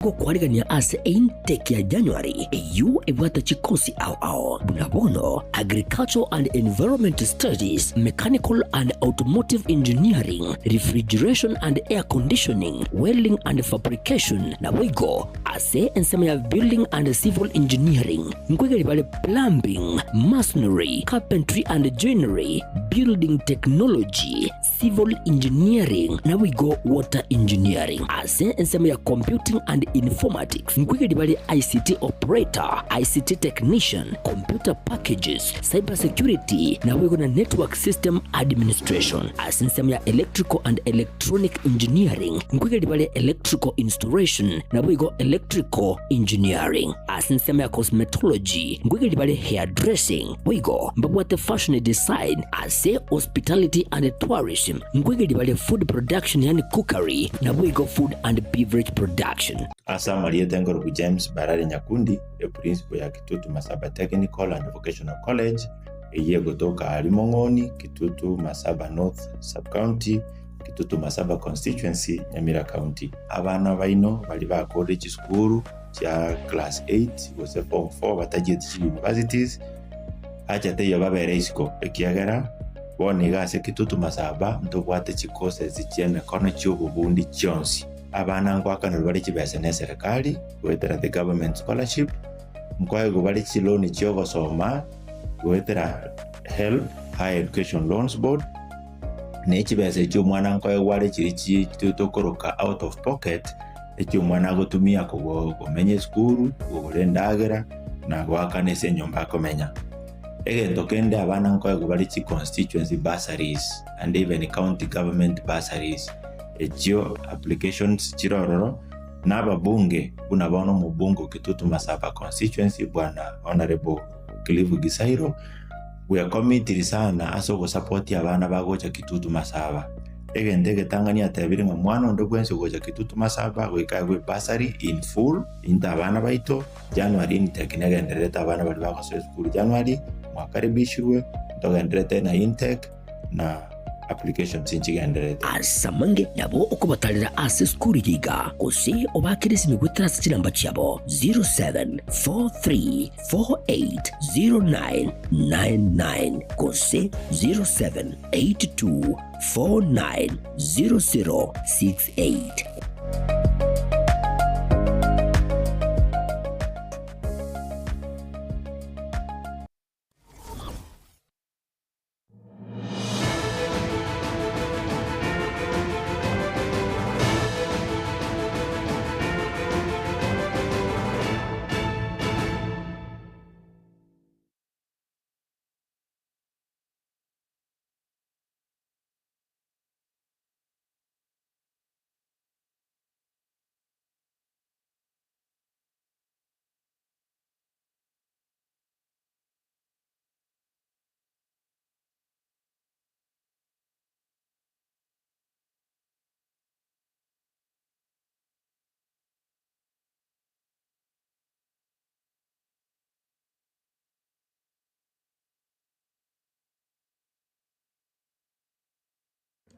Gokwarigania ase intake ya January eyio ebwate chikosi ao ao buna bono Agricultural and Environment Studies, Mechanical and Automotive Engineering, Refrigeration and Air Conditioning, Welding and Fabrication, naboigo ase ensemo ya Building and Civil Engineering nkoigeria bare Plumbing, Masonry, Carpentry and Joinery, Building Technology, Civil Engineering naboigo Water Engineering. Ase ensemo ya Computing and Informatics nkoigeria bare ICT Operator, ICT Technician, Computer Packages, Cyber Security naboigo na Network System Administration. Ase ensemo ya Electrical and Electronic Engineering nkoigeria bare Electrical Installation naboigo Electrical Engineering. Ase ensemo ya Cosmetology nkoigeria bare Hairdressing boigo mbabwate Fashion Design Ase Hospitality and Tourism nkoigeria bare Food Production yaani Cookery naboigo Food and Beverage Production. Ase amarieta nkorokwa James Barare Nyakundi, eprinciple ya Kitutu Masaba Technical and Vocational College, eyio egotoka aaria Mong'oni, Kitutu Masaba North Sub-County, Kitutu Masaba Constituency, Nyamira County. Abana baino baria bakorire chisukuru chia class eight gose form four batachieti chi universities, Acha teiyo babere isiko, ekiagera bono iga ase Kitutu Masaba ntobwate chicourses chi'emekono chi'obobundi chionsi. Abana ngoakanerwa bare chibesa neserekari goetera the government scholarship, nkoegwa bare chiloan chi'ogosoma goetera HELB, Higher Education Loans Board, ne chibesa echio omwana nkoegwa are chiria chi tokoroka out of pocket, echio omwana agotumia komenya esukuru, kogora endagera, na goakana ase enyomba akomenya. Egento kende abana nkoegwa bare chi constituency bursaries and even county government bursaries, echio applications chire ororo, na ababunge buna bono omobunge o Kitutu Masaba constituency bwana Honourable Cliff Gisairo, bwekomitiri sana ase ogosapotia abana bagocha Kitutu Masaba. Egento egetang'ani atebire ng'a mwana onde bwensi ogocha Kitutu Masaba goika aegwe ebursary in full, intwe abana baito, January intake negendererete abana baria bagosoa esukuru January, mwakaribishirwe, ntogendererete na intake na applications nchigendererete. Ase amange nabo okobatarera ase esukuru eye iga, gose obaakere esimi goetera ase chinamba chiabo 0743480999 gose 0782490068.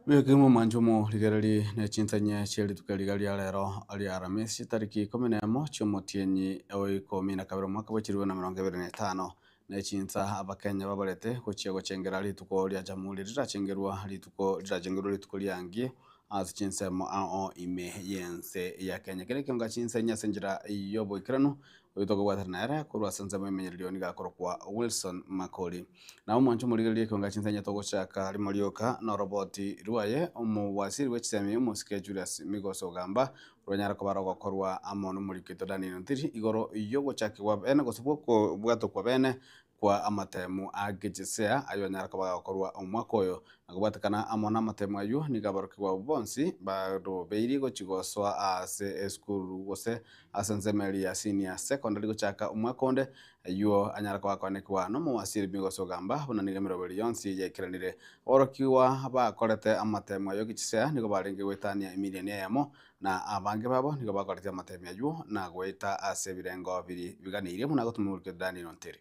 Bwekemo omwancho omorigererie ne chinsanye chie rituko eriga ria rero ria Aramisi chitariki ikomi na emo chi'omotienyi o ikomi na kabere omwaka bwe chilifu na emerongo ebere na etano, ne chinsa Abakenya babarete gochia gochengera rituko ria Jamhuri rirachengerwa rituko rirachengerwe rituko riangi ase chinsemo ao ime y'ense ya Kenya. Kera ekionga chinsenyi ase enchera y'oboikeranu Oyo tokobwatana nere korwa ase ensemo y'emenyererio nigo akorokwa Wilson Makori. Na omwancho omorigereria ekeonga chinsenya togochaka rimo rioka noroboti rwaye omowasiri bwe chisemi omosike Julius Migosi Ogamba rwanyare koba rogokorwa amo nomoriki oito Daniel Ntiri igoro yogochakigwa bene gose bw'okobwatokwa bene kwa amatemu a Gechisea ayio anyare koba gagokorwa omwaka oyo, na kobwatekana amo namatemu ayio nigo aborokigwa abwo bonsi barobeirie gochia gosoa aase esukuru gose ase ensemo eria ya senior secondary gochaka omwaka onde, ayio anyare koba akoenekigwa nomowasiri Migos Ogamba buna nigo emeroberi yonsi yaikeranire. Aborokigwa bakorete amatemu ayio Gechisea nigo barenge goetania emilioni eyemo, na abange babo nigo bakorete amatemi ayio na goeta ase ebirengo biria biganeirie buna gotumigwa Daniel Ntiri.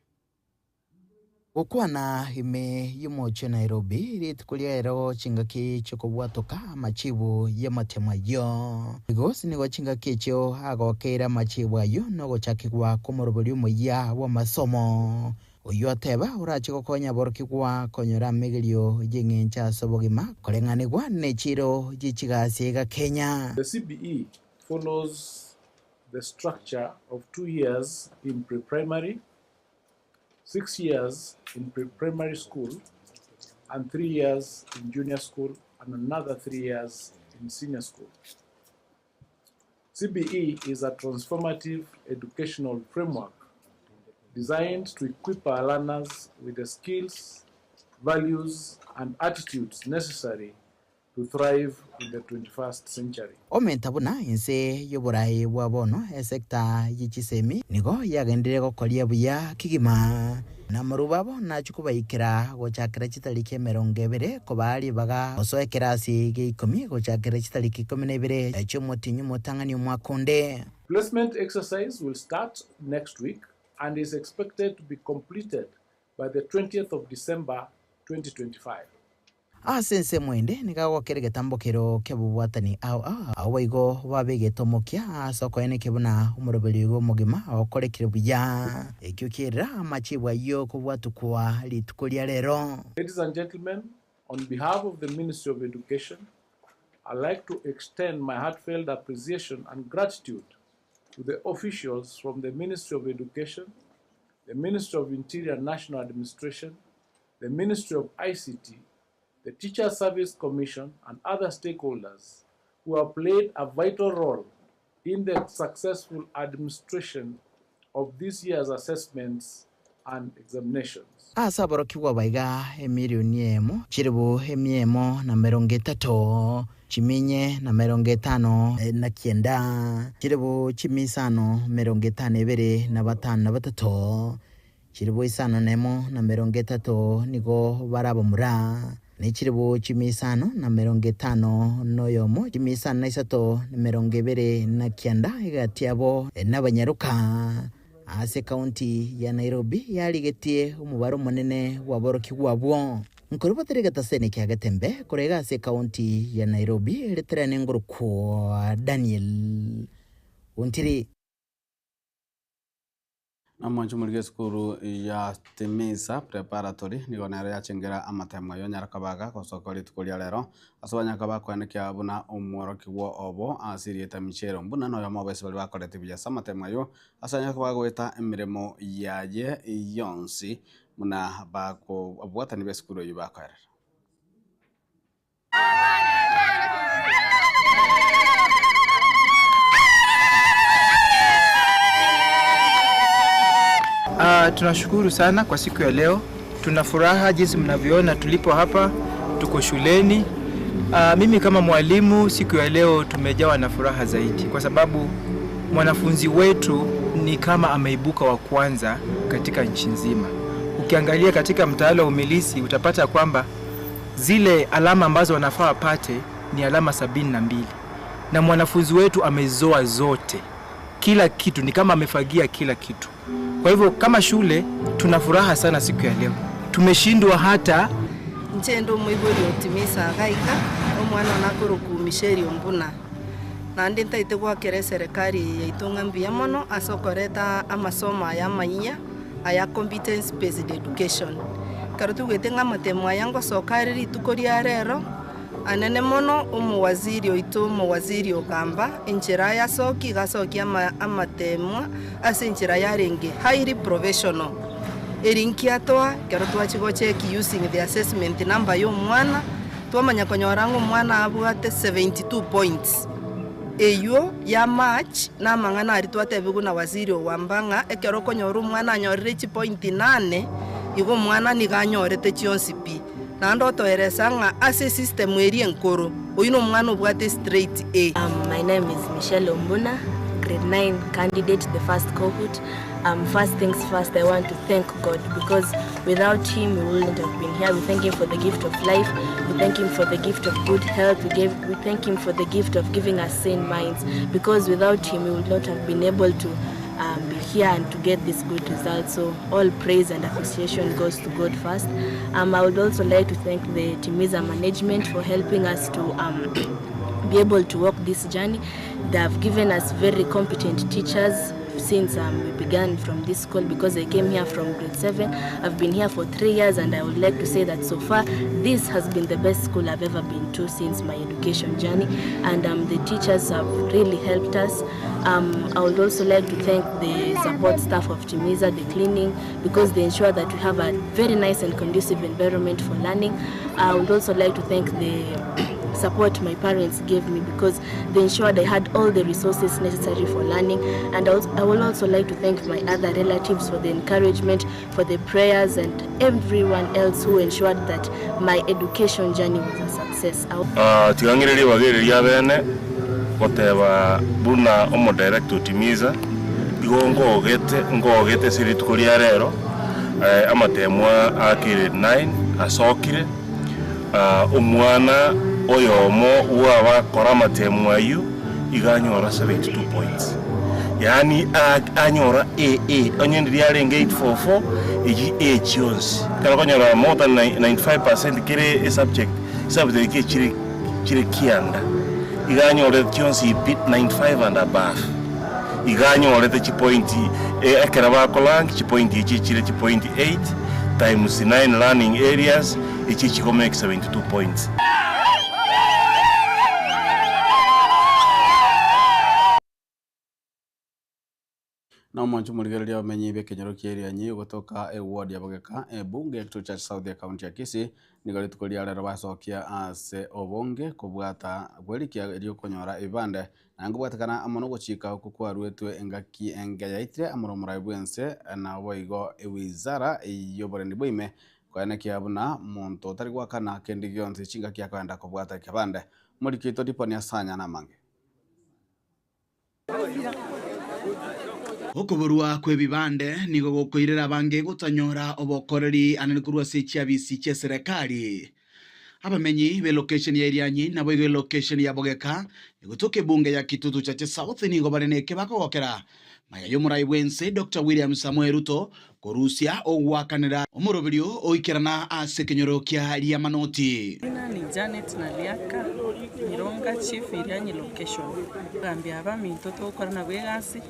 Gokwana ime y'omochie o Nairobi rituko ria ero chingaki chi'okobwatoka amachibu y'amatemo ayio. Gose nigo chingaki echio agokeire amachibu ayio nogochakigwa kw'omoroberi omoyia bw'amasomo, oyio ateba orache gokonya aborokigwa konyora amegerio y'eng'encho ase obogima koreng'anigwa nechiiro ye chigasi iga Kenya. The CBE follows the structure of 2 years in pre-primary, 6 years in pre-primary school, and 3 years in junior school, and another 3 years in senior school. CBE is a transformative educational framework designed to equip our learners with the skills, values, and attitudes necessary to thrive in the 21st century. Omenta buna inse y'oboraai bwa bono esecta ye chisemi nigo yagenderire gokoria buya kegima, na amarubo abo nachie kobaikera gochakera chitariki 20 kobaa ribaga gosoa ekerasi gia ikomi gochakera chitariki 12 chi'omotinyi omotang'ani omwaka onde. Placement exercise will start next week and is expected to be completed by the 20th of December 2025. Ase ensemo ende nigo agokera egetambokero ki'obobwatani ao ao, agwo boigo babegete omokia ase okoenekia buna omoroberi oigo omogima okorekire buya. Ekio kierera amachibu ayio kobwatukwa rituko ria rero. Ladies and gentlemen, on behalf of the Ministry of Education, I'd like to extend my heartfelt appreciation and gratitude to the officials from the Ministry of Education, the Ministry of Interior and National Administration, the Ministry of ICT, the Teacher Service Commission, and other stakeholders who have played a vital role in the successful administration of this year's assessments and examinations. Ase aborokigwa baiga emilioni eyemo, chilifu emia emo na emerongo etato, chiminye na 59, chilifu chimia isano 52 na batato, chilifu 51 na 30 nigo barabamura, ne chilifu 551, 50329 egati abo nabanyaruka. Ase ekaunti ya Nairobi yarigetie omobaro omonene bw'aborokigwa abwo. Nkorobotera egetaseni kia Getembe korega ase ekaunti ya Nairobi reterane ngorokwa Daniel Ontiri. Nomwancho omoriki esukuru ya Timisa Preparatory nigo nero yachengera amatemo ayo nyarakabaga gosoka rituko ria rero ase abanyaka bakoenekia buna omworokigwa obo ase erieta Michelle mbuna noyomo obese baria bakorete buya ase amatemo ayo ase abanyaka bagoeta emeremo yaye yonsi buna bako abwatani ba esukuru eywo bakoerera. Tunashukuru sana kwa siku ya leo. Tuna furaha jinsi mnavyoona tulipo hapa, tuko shuleni. Mimi kama mwalimu siku ya leo tumejawa na furaha zaidi kwa sababu mwanafunzi wetu ni kama ameibuka wa kwanza katika nchi nzima. Ukiangalia katika mtaala wa umilisi utapata kwamba zile alama ambazo wanafaa wapate ni alama 72 na mwanafunzi wetu amezoa zote, kila kitu ni kama amefagia kila kitu. Kwa hivyo kama shule tuna furaha sana siku ya leo, tumeshindwa hata Nchendo omoibori otimisa gaika omwana nakoroku Michelle Ombuna naende ntaete gwakera eserikari yaito ng'a mbuya mono ase okoreta amasomo aya amainya aya competence based education. Ekero togwete ng'a amatemo aya ngosoka are rituko ria rero anene mono omowaziri oito omowaziri ogamba enchera yasoki iga asokia amatemwa ase enchera yarenge highly professional eri nkiatoa ekero twachi gocheck using the assessment number ya omwana twamanya konyora ng'a omwana abwate 72 points eywo ya match na amang'ana aria twatebiwa na waziri owamba ng'a ekero okonyora omwana anyorire chipoint 8 igo omwana nigo anyorete chionsi pi naende otoeresa ng'a ase system eri enkoro oyo na omwana obwate straight A. My name is Michelle Ombuna, grade 9 candidate, the first cohort. First things first, I want to thank God because without Him we wouldn't have been here. We thank Him for the gift of life. We thank Him for the gift of good health. We thank Him for the gift of giving us sane minds because without Him we would not have been able to be here and to get this good result. So all praise and appreciation goes to God first. I would also like to thank the Timiza management for helping us to be able to walk this journey. They have given us very competent teachers since we began from this school, because I came here from grade 7. I've been here for 3 years, and I would like to say that so far this has been the best school I've ever been to since my education journey, and the teachers have really helped us. I would also like to thank the support staff of Timiza, the cleaning, because they ensure that we have a very nice and conducive environment for learning. I would also like to thank the support my parents gave me, because they ensured I had all the resources necessary for learning. And I would also like to thank my other relatives for the encouragement, for the prayers, and everyone else who ensured that my education journey was a success. Tigang'ererie bagereria bene goteba buna omo director Timiza igo ngogete ase rituko ria rero, amatemwa a grade 9 asokire, omwana oyomo wabakora amatemwa ayu iga anyora 72 points, yaani anyora AA onye ndiri arenge 844 egi A chionsi kero konyora more than 95% kere a subject subject ke chire kianda iga anyore chionsi 95 and above iga anyorete chipoint ekera bakolang chipoint echi chire chipoint 8 times 9 learning areas echi chikomake 72 points. Na omwancho morigereria omenyi bekenyoro kia Irianyi gotoka eward ya Bogeka ebunge ya Kitutu Chache South ya county ya Kisii nigo rituko ria rero basokia ase obonge kobwata bwerikia eriokonyora ebibande na ngobwatekana amo nogochika oko kwarwetwe engaki enge yaitire amoromora bwense na boigo ewizara y'oborendi bwaime koenekia buna monto otari gwakana kende gionsi chingaki akoenda kobwata ekebande morikito diponia asanya namange. Okoborwa kw'ebibande nigo gokoirera abange gotanyora obokoreri anene korwa ase chiabisi chia serikali. Abamenyi be location ya Irianyi nabo igo location ya Bogeka egotoka ebunge ya Kitutu Chache South nigo bareneke bakogokera maya y'omorai bwense Dr. William Samoei Ruto korusia ogwakanera omoroberio oikerana ase ekenyoro kia Riamanoti. Jina ni Janet Naliaka Mironga, chief Irianyi location. Gambia abaminto togokora bwegasi.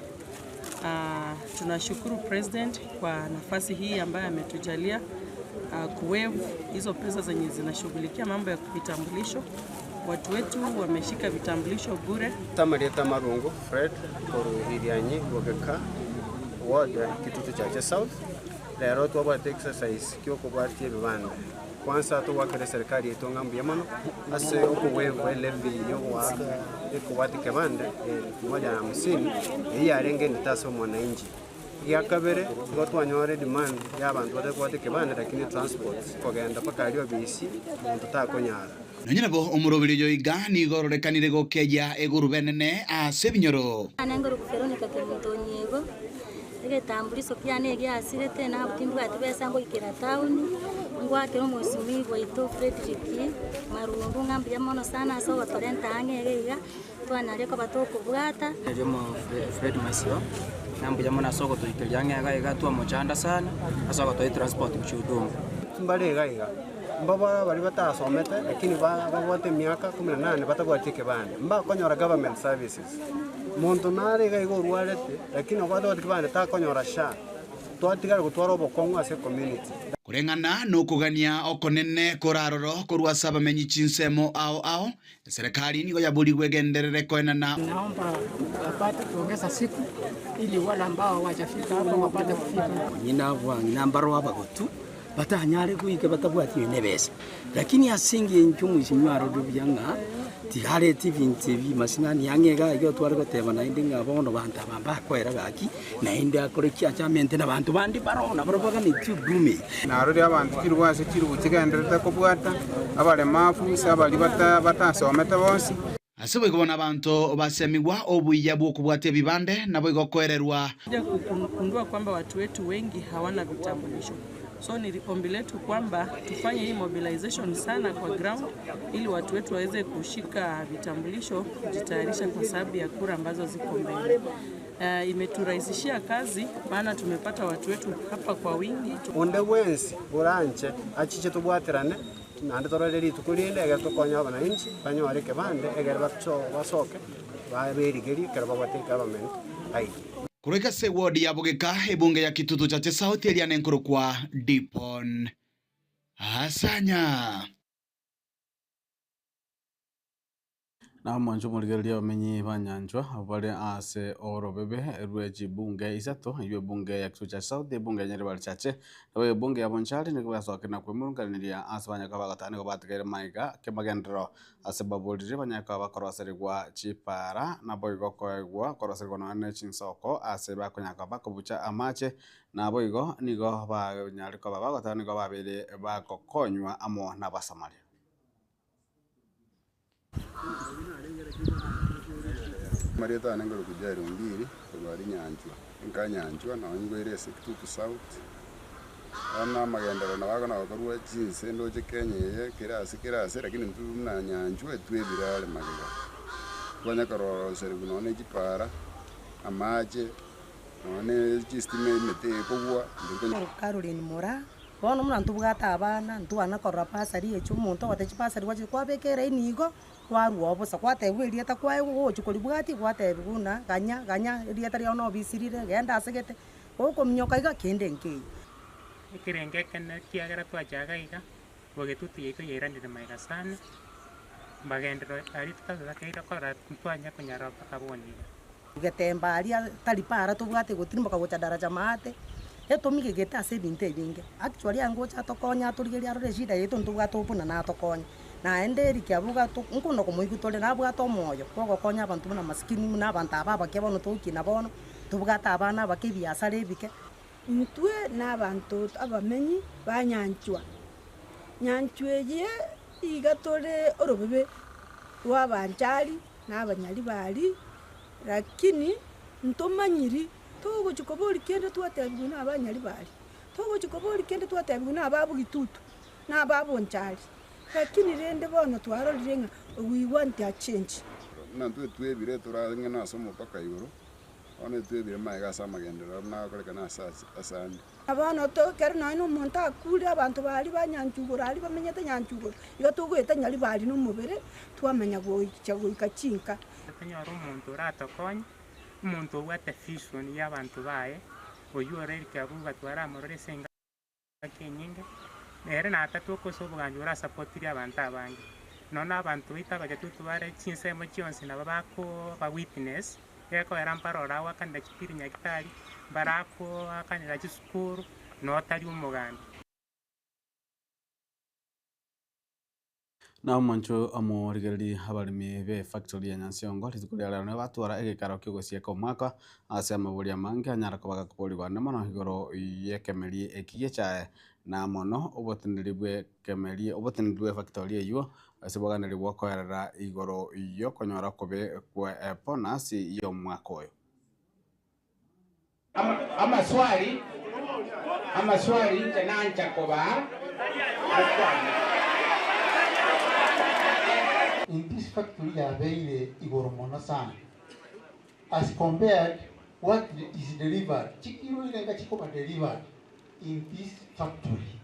Tunashukuru president kwa nafasi hii ambayo ametujalia kuwave hizo pesa zenye zinashughulikia mambo ya vitambulisho. Watu wetu wameshika vitambulisho bure. Tamarieta Marungu Fred koru Irianyi Bogeka ward Kitutu Chache South. Lero twabwate exercise kyokubatia ebibanda. Kwanza twakere serikali yetu ngambu ya mono ase okuwave levy yokwaka ekubwati kebande 150 eyi arenge nitaso mwananchi. Ya kabere ngo twanyore demand ya bantu batakwate kebande lakini transport kogenda paka alio bisi muntu takonyara. Nonye nabo omoroberi yoiga nigo ororekanire gokeja eguru benene ase ebinyoro. Anengoro Veronica Kemunto egetambuliso kiane giasirete na butimbwati besa ngoikera town ngwakera omosimi gwaito Frederick Marungu ngambia mono sana ase ogotorenta ang'e iga twanareko batokobwata. Jomo Fred Masio nambuya mono ase ogotoikeria ang'e iga iga twamochanda sana ase ogotoi transport mchudungu mbare iga iga mbaba bari batasomete lakini babwate miaka 18 batabwate kebande mbakonyora government services muntu nare iga iga orwarete lakini obwate kebande takonyora sha twatigara gotwara obokong'u ase community. Kureng'ana nokogania okonene koraroro korwa ase abamenyi chinsemo ao ao serikali nigo yaburigwe egenderere koenana. Naomba wapate kuongeza siku ili wale ambao hawajafika hapa wapate kufika. Nyina bwa nambaro abagotu batanyare kuike batabwati nebesa lakini asingi enchumu sinywaro byanga tihareti bintu bi masinani yangega iyo twari goteba na indi ngabono bantu bamba kwera gaki na indi akore kia chamente na bantu bandi barona barobaga ni tugume na ruri abantu kirwase kirubukigenderete kobwata abaremafu sabali batasomete bonsi. Ase boigo abantu basemigwa obuya bwokubwata ebibande nabo igokoererwa. Kugundua kwamba watu wetu wengi hawana vitambulisho. So ni ombi letu kwamba tufanye hii mobilization sana kwa ground ili watu wetu waweze kushika vitambulisho, kujitayarisha kwa sababu ya kura ambazo ziko mbele. Imeturahisishia kazi maana tumepata watu wetu hapa kwa wingi. Onde bwensi oranche achiche tobwaterane naende torore rituko rinde egere tokonye abananchi banyore ekebande egere bacho basoke baberigerie ekero babwate egovernment ID. Korwa ase eward ya Bogeka, ebunge ya Kitutu Chache South eria nenkorokwa Dipon Asanya. Na omwancho omorigereria abamenyi ba Nyanchwa abwo bare ase orobebe rwe chibunge isato, eywo ebunge ya Kisumu Chache South, ebunge ya Nyaribari Chache, nabo ebunge ya Bonchari nigo basokire na kwemurunganeria ase banyare koba bagoteba nigo batigaire maiga kemagenderero ase baborire banyare koba bakoroserigwa chipara naboigo koegwa koroserigwa nonya ne chinsoko ase bakonyara koba bakobucha amache, naboigo nigo banyare koba bagoteba nigo babeire bagokonywa amo nabasamaria. Amarieta ane nkorokwa Jairo Ombiri korwa aria Nyanchwa, enka Nyanchwa nabo nkoira ase Kitutu South, bono amagenderero nabo akona gokorwa chinse ndoche Kenya eye kera ase kera ase lakini intwe buna Nyanchwa etwebire are magega. Twanya koroseriwa nonye na chipara, amache, nonye na chistima emete ekogwa. Caroline Moraa. Bono buna ntobwate abana, ntwana korora bursary echi omonto ogote chibursary gwachire kwabeka eraini igo, kwarwa oo bosa, kwatebiwa erieta kwaewa gogochia koribwatia gwatebiwa buna ganya ganya erieta riao nobisirire genda ase gete, gokominyoka iga kende nkeiyo. Ekerengo ekene ekiagera twachaga iga, bogetutu yaito yairanire magega sana, magenderero aria totatakeire kora ntwanya konyara mpaka bono iga. Getemba aria tari para tobwate gotirimboka gocha daraja maate, etomigegete ase ebinto ebinge. Actually angocha atokonye atorigerie arore eshida yaito ntobwate buna natokonye. Naende Eric abwo iga to nkono komoigwa tore nabwate omoyo bwa ogokonya abanto buna masikini buna abanto aba abake bono togokina bono, tobwate abana abake ebiasara ebike. Intwe nabanto abamenyi ba nyanchwa. Nyanchwa eye iga tore orobebe rw'abanchari na abanyaribari, Lakini ntomanyiri, togochia koboria kende twatebigwe nabanyaribari, togochia koboria kende twatebigwe nababogitutu, nababonchari. Lakini rende bono twarorire ng'a we want a change. Buna intwe twebire torang'ene ase omopaka igoro, bono etwebire magega ase amagenderero buna agokorekana ase asande. Na bono ekero nonya na omonto akure, abanto baria ba nyancha igoro aria bamenyete nyancha igoro, igo togoeta nyaribari na omobere, twamanya goicha goika chinka. Tonyore omonto oratokonye, omonto obwate vision y'abanto baye, oyio ore Eric Abuga twaramorore ase engaki enyinge, nere natatoka ase obogambi orasapotirie abanto abange. Nonya na abanto baito abagetutu bare chinsemo chionsi nabo bakoba witness, Gekogera mbare oragoakanera chipiri nyagitari, mbare akoakanera chisukuru, na otari omogambi. Na omonto omorigereria abaremi be factory ya Nyansiongo rituko ria rero nigo batwara egekaro ki'ogosieka omwaka ase amabori amange anyare koba gakoborigwa ande mono igoro y'ekemeri eki gi'echae na mono oboteneneri bw'ekemeri oboteneneri bw'efactory eywo Ase boganeri bw'okoerera igoro y'okonyora okobe kwe bonus y'omwaka oyo. Amaswali amaswali inche nancha kobaa mokwane. In this factory yabeire igoro mono sana as compared what is delivered, chikiro irenga chikoba delivered in this factory.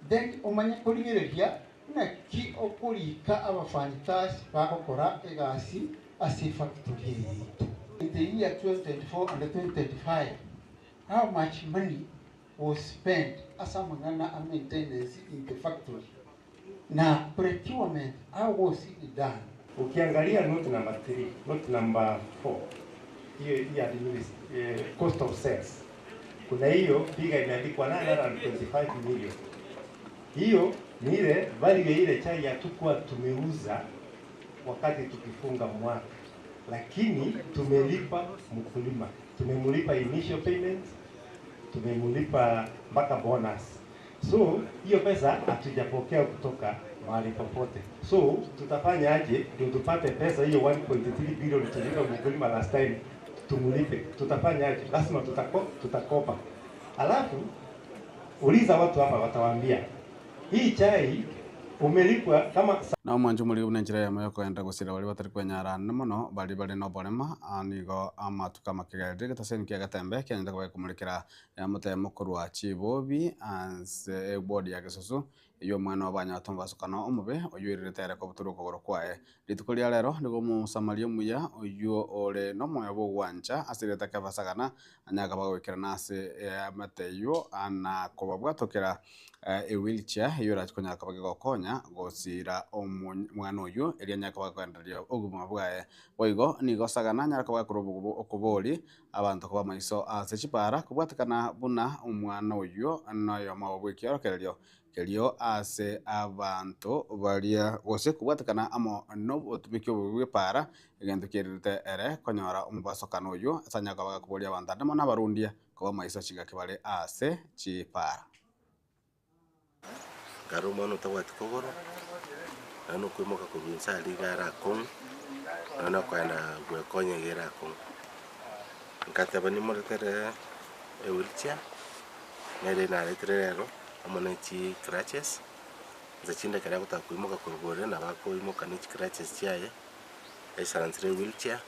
Then omanye korigereria naki okorika abafanyikasi bagokora egasi ase efactory eye yaito. In the year 2024 and 2025, how much money was spent ase amang'ana a maintenance in the factory na procurement how was it done? Ukiangalia note number 3, note number 4, hiyo ya cost of sales, kuna hiyo figure imeandikwa 925 million. Hiyo ni ile value ya ile chai hatukuwa tumeuza wakati tukifunga mwaka, lakini tumelipa mkulima, tumemlipa initial payment, tumemlipa mpaka bonus. So hiyo pesa hatujapokea kutoka mahali popote. So tutafanya aje ndio tupate pesa hiyo 1.3 billion tulipa mkulima last time tumulipe? Tutafanya aje? Lazima tutakopa. Alafu uliza watu hapa watawaambia hii chai Umelipwa kama Na omwancho omoriri buna enchera eyemo y'okogenderera gosira baria batari kwenyara ande mono, baria bare noborema, nigo amatuko amakegereri egetaseni kia Getembe kianyarete koba gekomorekera eamotemo korwa chibobi ase eward ya Gesusu, eyio omwana obo anyarete omobasokano omobe oyio oirerete ere kobutorwa okogoro kwaye. Rituko ria rero nigo omosamaria omuya oyio ore nomoyo bw'ogwancha ase erieta Kefas Agana anyare koba agoikerana ase eamate eyio na kobabwatokera ewheelchair eyio erache konyara koba kegokonya gosira omwana oyio erio anyare koba akogendereria obogima bwaye. Boigo nigo Sagana anyare koba gakorwa okobori abanto koba amaiso ase chipara kobwatekana buna omwana oyio noyomo obo bw'ekiorokererio kerio ase abanto baria gose kobwatekana amo nobotumiki obobe bw'epaara, egento kiererete ere konyora omobasokano oyio ase anyare koba gakoboria abanto ande mono abarundia koba amaiso chingaki bare ase chipaara. Kare omwana otabwati kogoro, naende okoimoka korwa inse aria iga are akong'u, naende okoenda gwekonya iga ere akong'u. Ngateba nimoretere ewheelchair, nere naretire rero, amo ne chicrutches, inche chinde ekero agotaka koimoka korwa borere nabo akoimoka ne chicrutches chiaye, aisaransere ewheelchair,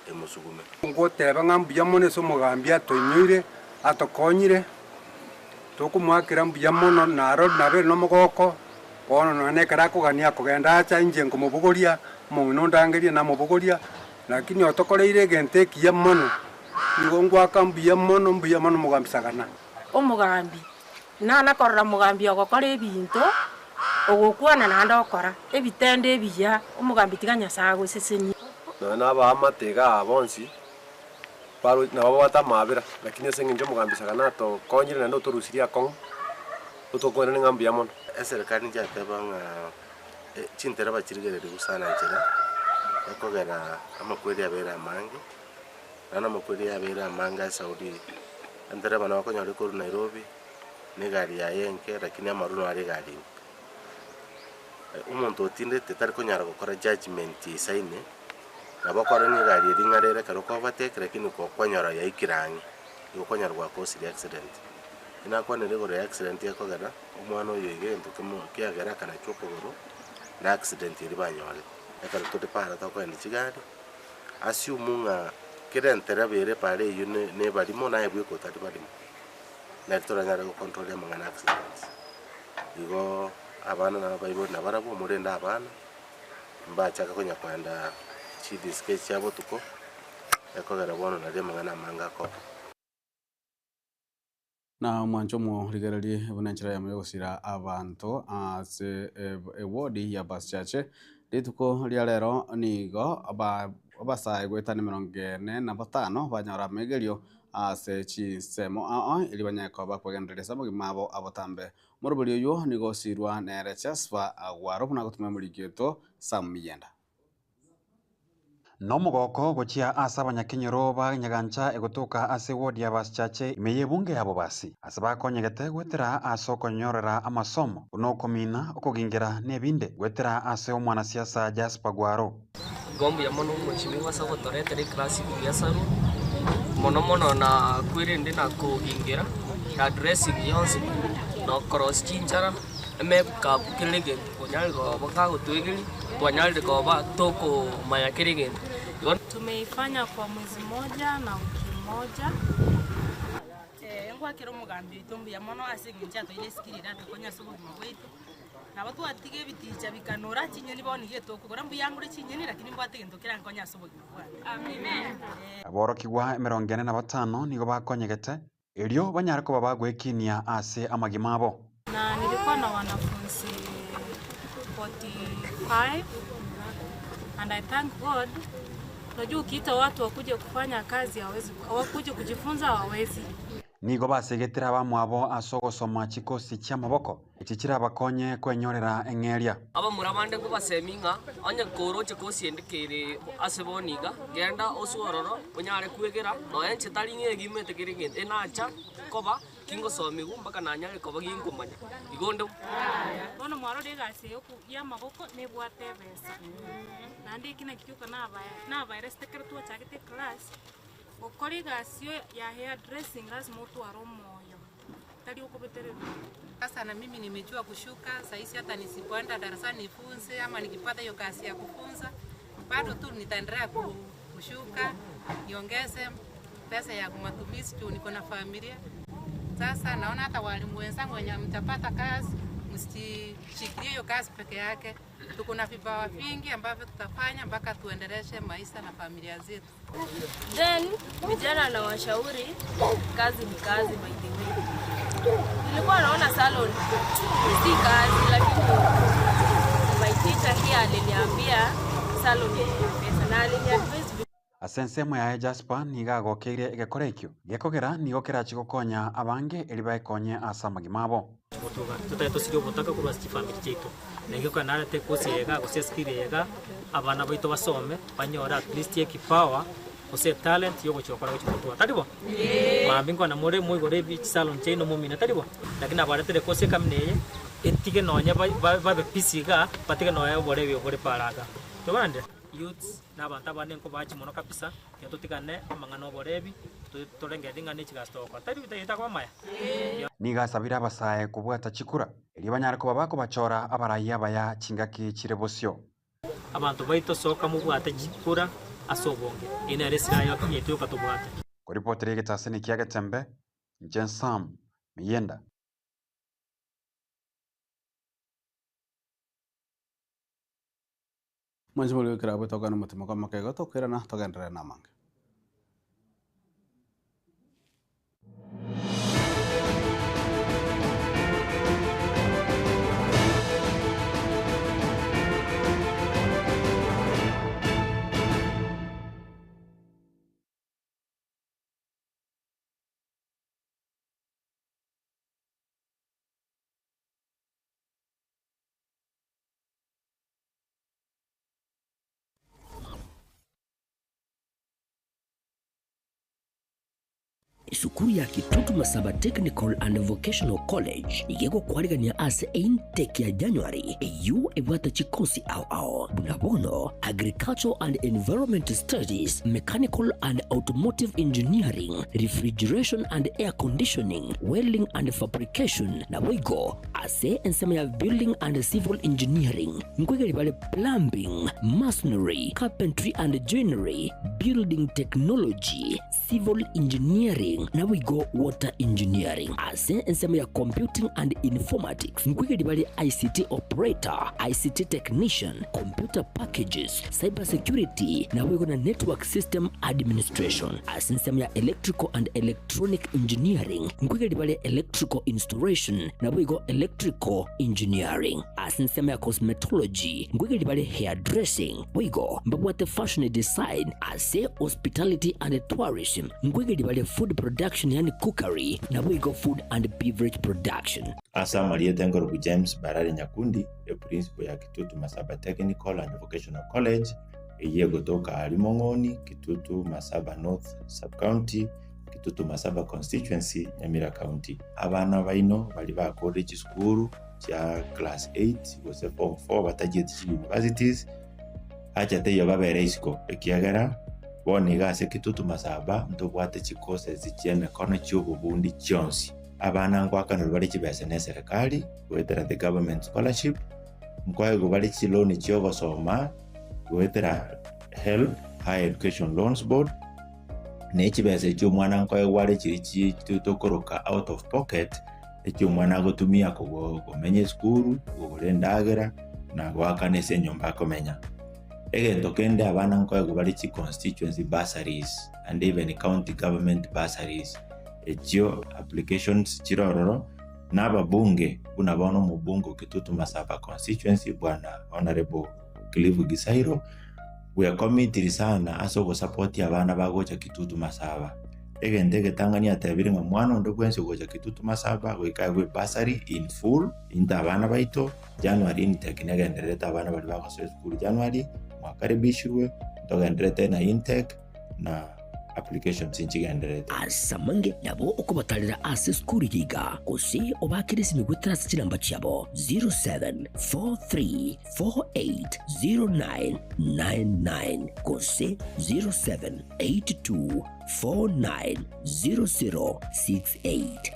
emosugume. Ngoteba ng'a mbuya mono ase omogambi atoinyoire, atokonyire, tokomoakera mbuya mono naro nabere nomogooko, bono nonya na ekero akogania akogenda acha inche nkomobogoria, omong'ina ondangerie namobogoria, lakini otokoreire egento ekiya mono, nigo ngoaka mbuya mono mbuya mono omogambi Sagana. Omogambi, nana korora omogambi ogokora ebinto, ogokwana naende okora ebitendo ebiya, omogambi tiga Nyasae agosesenie. Nonya na abaamate iga aa bonsi, baro nabo babwate amaabera, lakini ase eng'encho omogambi Sagana atokonyire naende otorusirie akong'u, otokwerani ng'a mbuya mono. Eserekari nchateba ng'a chintereba chirigereria sana nchera, ekogera amakweri abeire amange. Naende amakweri abeire amange ase Saudi, entereba nabo okonyora ekorwa Nairobi, na egari yaye enke lakini amarwa naro are egari ime. Omonto otindete tari konyara gokora judgement eisaine, nabo okore ng'a egari eria ng'are ere ekero oko overtake lakini kwanyora yaikire ang'e, igo okonyora gwakosirie accident. Nakwanire igoro ya accident ekogera, omwana oyo iga egento kemo kiagera akanachwa okogoro, na accident eria banyorete. Ekero tore para tokoenda chigari. Assume ng'a kera entereba ere epara eyio ne nebarimo naye bweka otari barimo, nari toranyare gocontrol amang'ana a accidents. Igo abana na abaibori nabarabwo morende abana, mbachake konya koenda chidisco echi chia botuko, ekogera bono nario amang'ana amange akoba. Na omwancho omorigererie buna enchera eyemo y'ogosira abanto ase ewodi ya Basichache. Rituko ria rero nigo abasae goetania emerongo ene na batano banyora amegerio ase chinsemo ao ao erio banyare koba bakwegendereria ase amagima abo abotambe. Omoroberi oyio nigo osirwa nere Jasper Agwaro buna agotumia omoriki oito Sam Miyenda. Nomogoko gochia ase abanyakenyoro ba Nyagancha egotoka ase ward ya Basichache ime y'ebunge ya Bobasi, ase bakonyegete goetera ase okonyorera amasomo buna okomina, okogingera na ebinde goetera ase omwanasiasa Jasper Gwaro. Igo mbuya mono omweshimiwa ase ogotoretera eclass buya sana, mono mono na kwerende na kogingera, na dressing yonsi, na okorosia chinchara. Emekabu kera egento konyarire koba kagotwegeria, twanyarire koba tokomanya kera egento. Igo. Tumeifanya kwa mwezi moja na wiki moja. Ngwakera omogambi oito mbuya mono ase eng'encho atoeire esikiri ere atokonye ase obogima bwaito, nabo twatiga ebiticha bikanora chinyeni bono nigo etokogora, mbuya ngore chinyeni lakini mbwate egento kerankonye ase obogima bwane. Aborokigwa emerongo ene na batano nigo bakonyegete Erio banyare koba bagwekinia ase amagima abo. Na nilikuwa na wanafunzi 45 and I thank God. Unajua ukiita watu wakuje kufanya kazi hawezi, wakuje kujifunza hawawezi. Nigo basegetire abamwabo ase ogosoma chikosi chi'amaboko, echi chirabakonye kwenyorera eng'eria. Abamura bande nkobasemia ng'a onye koroche kosi ende kere ase bono iga, genda oswe ororo onyare kwegera, nonya inche tari ng'a egimete kere egento, enacha koba kingosomigwa mpaka nanyare koba ginkomanya. Igo onde. Bono mwarora egasi eye y'amaboko nebwate ebesa, naende eki nakio gioka nabaeresete ekero twachagete eclass, gokora egasi ya hair dressing lasima otware omoyo. Tari okobetererwa. Sasa na mimi nimejua kushuka sahizi, hata nisipoenda darasani nifunze ama nikipata hiyo kazi ya kufunza bado tu nitaendelea kushuka niongeze pesa ya matumizi juu niko na familia. Sasa naona hata walimu wenzangu wenye mtapata kazi, msishikilie hiyo kazi peke yake. Tuko na vipawa vingi ambavyo tutafanya mpaka tuendeleshe maisha na familia zetu. Then vijana na washauri, kazi ni kazi. By the way, nilikuwa naona salon si kazi, lakini my teacher here aliniambia salon ni pesa na aliniadvise. Ase ensemo yaye Jasper nigo agokeire egekora ekio gekogera nigo kerachi gokonya abange eri baekonye ase amagima abo. Gotuga totari tosirie obotaka korwa ase chifamiri chiaito, na egekogera narete course eye gose eskill eye abana baito basome banyore at least ekipawa gose etalent ya ogochia gokora gochia gotuga tari bo? Mambia nkona more moigore ebi chisalon chiaino momine tari bo? Lakini nabaretire course ekamina eye etige nonye babe busy igaa batige nonye oborebi obore paraga. Tobande? Youths na abanto abande nkobachi mono kabisa, tiga totigane amang'ana oborebi, torengererie ng'a ne chigasi togokora. Tari takoba amaya? Nigo asabire abasae kobwata chikura, erio banyare koba bakobachora abarai abaya chingaki chire bosio. Abanto baito soka mobwate chikura ase obonge, eye nere esilaha yaito yoka tobwate. Koripotera egetaseni kia Getembe, inche Sam Miyenda. Mwanche more goikera abwo tokane omotima kw'amaka igo tokoirana togenderere namange. Esukuru ya Kitutu Masaba Technical and Vocational College nigo egokwarigania ase eintake ya January eyio ebwate chikosi ao ao buna bono Agricultural and Environment Studies, Mechanical and Automotive Engineering, Refrigeration and Air Conditioning, Welding and Fabrication naboigo ase ensemo ya Building and Civil Engineering nkoigeria bare Plumbing, Masonry, Carpentry and Joinery, Building Technology, Civil Engineering naboigo Water Engineering. Ase ensemo ya Computing and Informatics nkoigeria bare ICT Operator, ICT Technician, Computer Packages, Cyber Security naboigo na Network System Administration. Ase ensemo ya Electrical and Electronic Engineering nkoigeria bare Electrical Installation naboigo Electrical Engineering. Ase ensemo ya Cosmetology nkoigeria bare Hairdressing boigo mbabwate Fashion Design. Ase Hospitality and Tourism nkoigeria bare Food Production yaani Cookery naboigo Food and Beverage Production. Ase amarieta enkorokwa James Barari Nyakundi, eprincipo ya Kitutu Masaba Technical and Vocational College, eyio egotoka aria Mong'oni, Kitutu Masaba North Sub-County, Kitutu Masaba Constituency, Nyamira County. Abana baino baria bakorire chisukuru chia class 8 gose form 4 batachieti chi universities, acha teiyo babere isiko ekiagera bono iga ase Kitutu Masaba ntobwate chicourses chi'emekono chi'obobundi chionsi. Abana ngoakanerwa bare chibesa n'eserekari goetera the government scholarship, nkoegwa bare chiloan chi'ogosoma goetera HELB, Higher Education Loans Board, na echibesa echio omwana nkoegwa are chiri chi tokoroka out of pocket, echio omwana agotumia komenya esukuru, kogora endagera, na goakana ase enyomba akomenya. Egento kende abana nkoegwa bare chi constituency bursaries and even county government bursaries, echio applications chire ororo, na ababunge buna bono omobunge o Kitutu Masaba constituency bwana Honourable Cliff Gisairo, bwekomitiri sana ase ogosapotia abana bagocha Kitutu Masaba. Egento egetang'ani atebire ng'a mwana onde bwensi ogocha Kitutu Masaba goika aegwe bursary in full, into abana baito, January intake negendererete abana baria bagosoa esukuru January, mwakaribishirwe, ntogendererete na intake na applications nchigendererete. Ase amange nabo okobatarera ase esukuru eye iga, gose obaakere esimi goetera ase chinamba chiabo 0743480999 gose 0782490068.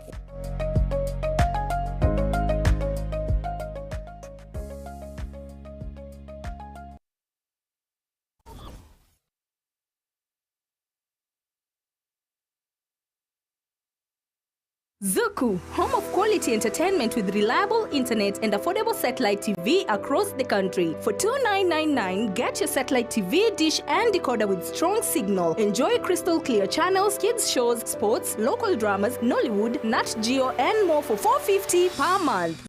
Zuku, home of quality entertainment with reliable internet and affordable satellite TV across the country. For 2999, get your satellite TV, dish and decoder with strong signal. Enjoy crystal clear channels, kids shows, sports, local dramas, Nollywood, Nat Geo and more for 450 per month.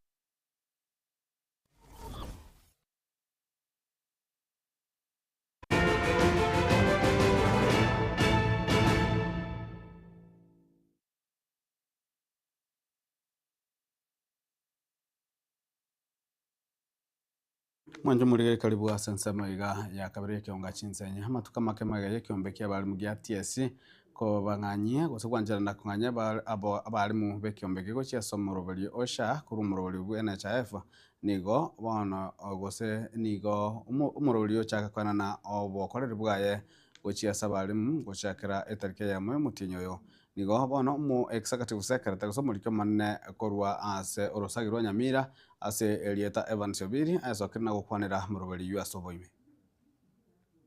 Mwanche morigere karibu ase ensemo iga ya kabere y'ekeonga chinsenye. Amatuko amake magega y'ekeombe ki'abalimu gia TSC kobang'anyia gose gwancherana kong'anyia aba abo abalimu b'ekeombe eke gochia ase omoroberio o SHA korwa omoroberio bwa NHIF nigo bono gose nigo omo omoroberio ochaka koenana obokoreri bwaye gochia ase abalimu gochakera etariki eyemo y'omotienyi oyo. Nigo bono omo executive secretary gose omoriki omonene korwa ase orosagi rwa Nyamira ase erieta Evans Obiri ayesokire na gokwanera moroberi oyio ase oboime.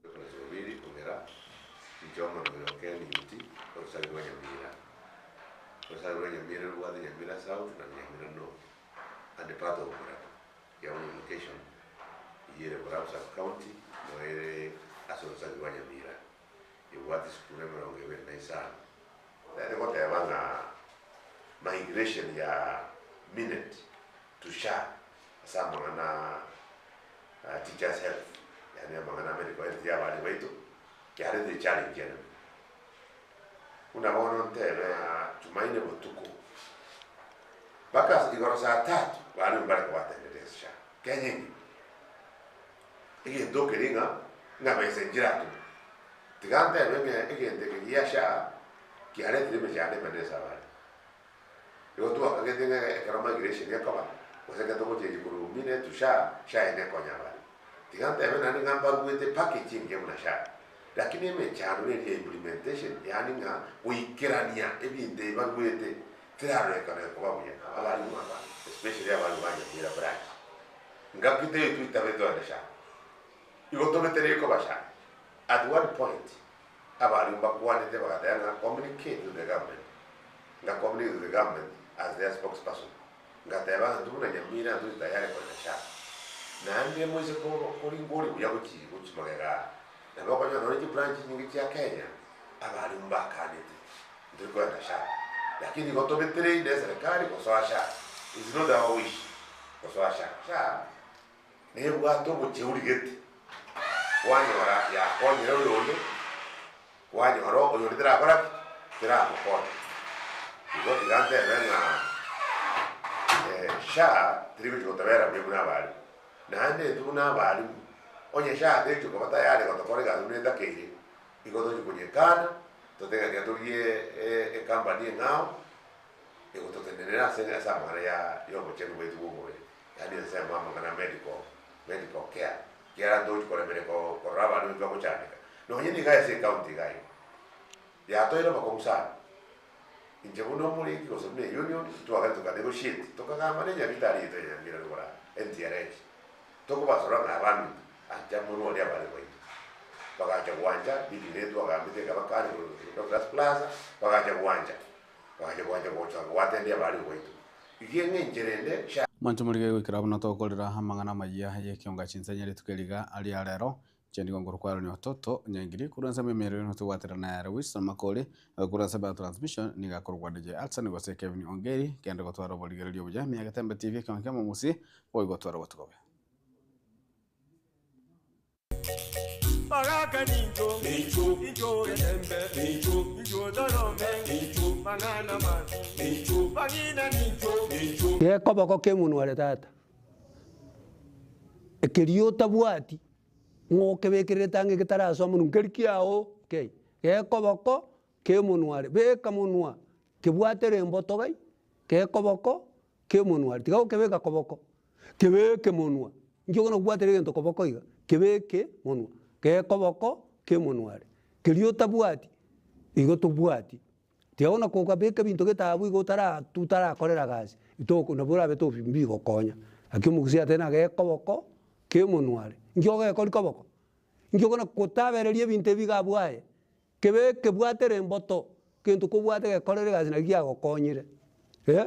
Evans Obiri Ong'era, Inche omoroberi o KNUT, orosagi rwa Nyamira. Orosagi rwa Nyamira robwate Nyamira South na Nyamira North and part of Borabu. Kiambu location eyio ere Borabu sub county nigo ere ase orosagi rwa Nyamira. Ebwate esukuru 25. Nere goteba ng'a migration ya Minet to SHA ase amang'ana a teachers health, yaani amang'ana a medical health ya abana baito, yarete echallenge enene. Buna bono ntebe ng'a Jumaine botuko, mpaka igoro saa tatu, barimu mbare kobatendete ase SHA, Kenya engima. Egento keria ng'a ng'a besa nchiratome. Tiga ntebe ng'a egento eke gia SHA kiaretire emechando emenene ase abare. Igo twakagete ng'a ekero migration ekoba, gose ekero togochengi korwa Mine to SHA, SHA eye nekonya abare. Tiga ntebe naende ng'a mbaruete package engiya buna SHA, lakini emechando neri ya implementation yaani ng'a goikerania ebinto ebi baruete terarorekana ekoba buya. Abarimu aba especially abarimu ba Nyamira branch, ngaki teiyo twitabete onde SHA. Igo tobetereire koba SHA. At one point, abarimu bakwanete bagateba ng'a communicate to the government, nga communicate to the government as their spokesperson, ngateba ng'a intwe buna Nyamira ntori tayari korera SHA. Naende moise koringwa buya gochi gochi magega aa, nabo okonyora nonye chibranch chinyinge chia Kenya, abarimu mbakanete, ntori korenda SHA. Lakini igo tobetereire na eserekari gosoa SHA, is not our wish gosoa SHA. SHA nebwate obocheuri gete, kwanyora yakonyire oyonde, kwanyora oyonde terakora ki? Teramokonya. Igo tiga ntebe ng'a SHA teri gochia gotobera buya buna abalimu. Naende intwe buna abalimu, onye SHA tegochia koba tayari gotokora egasi buna etakeire, igo tochia konyekana, totebe ng'a tiga torigie ecompany eng'ao, egototenenera ase ase amang'ana ya ya obochenu bwaito bwa omobere. Yaani ensemo amang'ana medical, medical care, ekiagera ntochi koremereria ko korora abanto intwe bagochandeka. Nonye niga ase ecounty iga igo, yatoeire obokong'u sana. Inche buna omoriki gose buna eunion, twagenda toka negotiate, tokagamba na enyagitari yaito ya Nyamira rogoro aa, NTRH, tokobasora ng'a abaminto, ancha morwarie abare baito. Bagacha gwancha, meeting eye twagambete ekaba kare korwa Doctors Plaza, bagacha gwancha, bagacha gwancha gocha goatendia abare baito. Iga eng'enchera ende sha. Mwanche morige goikera buna tokorera amang'ana amayia y'ekionga chinsenya rituko eri iga ria rero. Inche nigo nkorokwa Ototo Nyaingiri korwa ensemo y'emerero eno tobwaterana ere Wilson Makori, korwa ensemo ya transmission nigo akorokwa DJ Hudson gose Kevin Ongeri, kende gotwara oborigereria obuya ime ya Getembe TV ekeongo kia Omogusi, boigo twara obotuko obuya. Bagaka nincho, nincho, nincho getembe, nincho, nincho torome, nincho, mang'ana mansi, nincho, bang'ina nincho, nincho. Gekoboko kemonwa are tata, ekeria otabwati ng'a okebekererete ang'e getarasoa monwe nkeri kiago kei, gekoboko kemonwa are, beka monwa kebwatere emboto gai, gekoboko kemonwa are, tiga gokebeka koboko, kebeke monwa, inki okona kobwatera egento koboko iga, kebeke monwa, gekoboko kemonwa are, keria otabwati, igo tobwati, tiga bono kogabeka ebinto gete abwo igo otara otarakorera gasi, toko nabo orabe tobi mbigokonya. Lakini omogusii ateba ng'a gekoboko kemonwa are, inki ogekori koboko? Inki okona kotabereria ebinto ebi iga abwo aye, Kebe kebwatere emboto, gento kobwate gekorere egasi naki giagokonyire. Eh?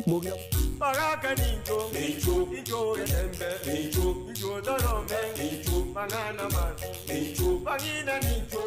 Mogira. Bagaka nincho, nincho, nincho getembe, nincho, nincho dorome, nincho, mang'ana man, nincho, bang'ina nincho.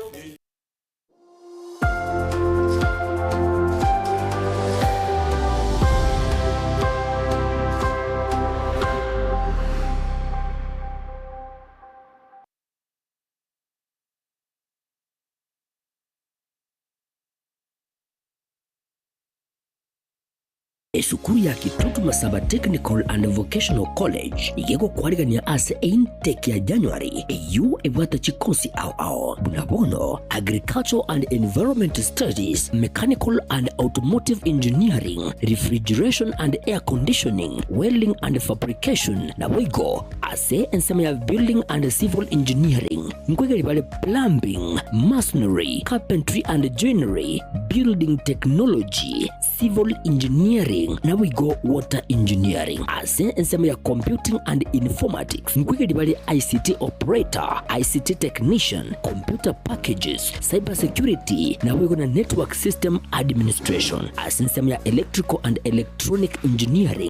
Esukuru ya Kitutu Masaba Technical and Vocational College iga egokwarigania ase eintake ya January eyio ebwate chikosi ao ao buna bono Agricultural and Environment Studies, Mechanical and Automotive Engineering, Refrigeration and Air Conditioning, Welding and Fabrication naboigo ase ensemo ya Building and Civil Engineering nkoigeri bare Plumbing, Masonry, Carpentry and Joinery, Building Technology, Civil Engineering naboigo Water Engineering. Ase ensemo ya Computing and Informatics nkoigeria bare ICT Operator, ICT Technician, Computer Packages, Cyber Security naboigo na Network System Administration. Ase ensemo ya Electrical and Electronic Engineering.